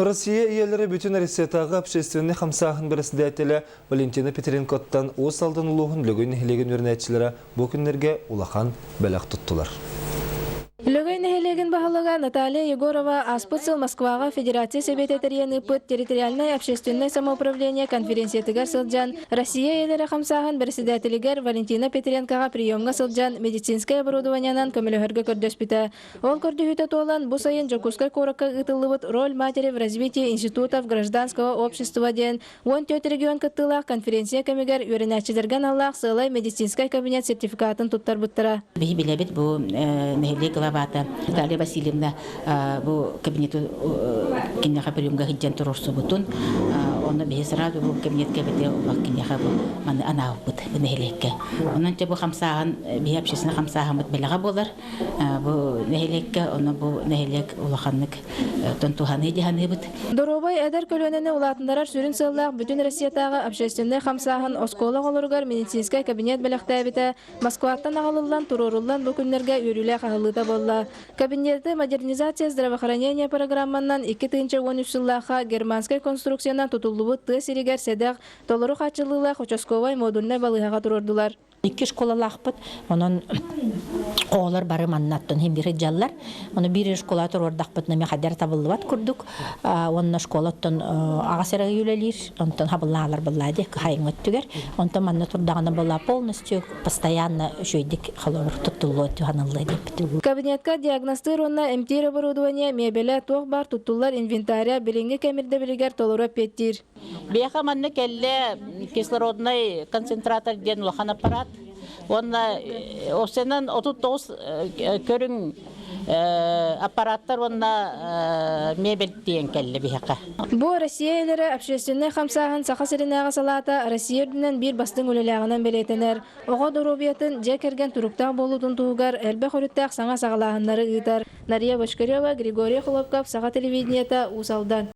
Россия ийэлэрэ бүтүн Россиятааҕы общественнай хамсааһын бэрэссэдээтэлэ Валентина Петренкоттан Уус Алдан улууһун Лөгөй нэһилиэгин үөрэнээччилэрэ бу күннэргэ улахан бэлэх туттулар. Лөгөй нэһилиэгин баһылыга Наталья Егорова ааспыт сыл Москваҕа Федерация Сэбиэтэ тэрийэн ыыппыт территориальнай общественнай самоуправление конференциятыгар сылдьан, Россия ийэлэрэ хамсааһын бэрэссэдээтэлигэр Валентина Петренкоҕа приемҥа сылдьан медицинскэй оборудованиенан көмөлөһөргө көрдөспүтэ. Ол көрдөһүүтэ туолан, бу сайын Дьокуускай куоракка ыытыллыбыт «Роль матери в развитии институтов гражданского общества» диэн 14 регион кыттыылаах конференция кэмигэр үөрэнээччилэргэ аналлаах сыалай медицинскэй кабинет сертификатын туттарбыттара. Биһи билэбит бу нэһилиэк главата Наталья Васильевна бу кабинеты киниэхэ приемга сылдьан туруорсубутун, онно биһи сразу бу кабинетка бити киниэхэ бу маны анаабыппыт нэһилиэккэ. Онон бу хамсааһын биһи общественный хамсааһыммыт бэлэҕэ буолар. Бу нэһилиэккэ, ону бу нэһилиэк улаханнык тонтуһаныы дьаһаныыбыт. Доруобай эдэр көлүөнэни улаатыннарар сүрүн сыаллаах Бүтүн Россиятааҕы общественнай хамсааһын оскуола оҕолоругар медицинскэй кабинет бэлэхтээбитэ Москваттан аҕалыллан туруоруллан бу күннэргэ үөрүүлээх аһыллыыта буолла. Кабинеты модернизация здравоохранения программанан 2013 сыллаахха германскай конструкциянан тутуллубут тыа сиригэр сэдэх, толору хааччыллыылаах участковай модульнай балыыһаҕа туруордулар. Икки школалаахпыт, онон оҕолор бары маннаттан иһин биир сылдьаллар. Ону биир школа туруордахпытына эмиэ хайдах табыллыбат курдук. Уонна школаттан аҕас эрэ үлэлиир, онтон хабыллаалар быллаа диэ кыһайыҥ өттүгэр. Онтон манна турдаҕына была полностью постоянно үчүгэйдик холобур туттуллуо туһаныллыа диэппит. Кабинетка диагностыыр уонна эмтиир оборудование, миэбэлэ, туох баар туттуллар инвентаря билиҥҥи кэм ирдэбилигэр толору эппиэттиир. Биһиэхэ манна кэллэ кислородный концентратор диэн улахан аппарат. Уонна осенан 39 көрүҥ аппараттар уонна мебель тиийэн кэллэ биһиэхэ. Бу Россия илэрэ общественнай хамсааһын Саха сиринээҕи салаата Россия үрдүнэн биир бастыҥ үлэлээҕинэн бэлиэтэнэр. Оҕо доруобуйатын, дьиэ кэргэн туруктаах буолуутун туһугар элбэх өрүттээх саҥа саҕалааһыннары ыытар. Нария Бочкарева, Григорий Хлопков, Саха телевидениета, Уус Алдан.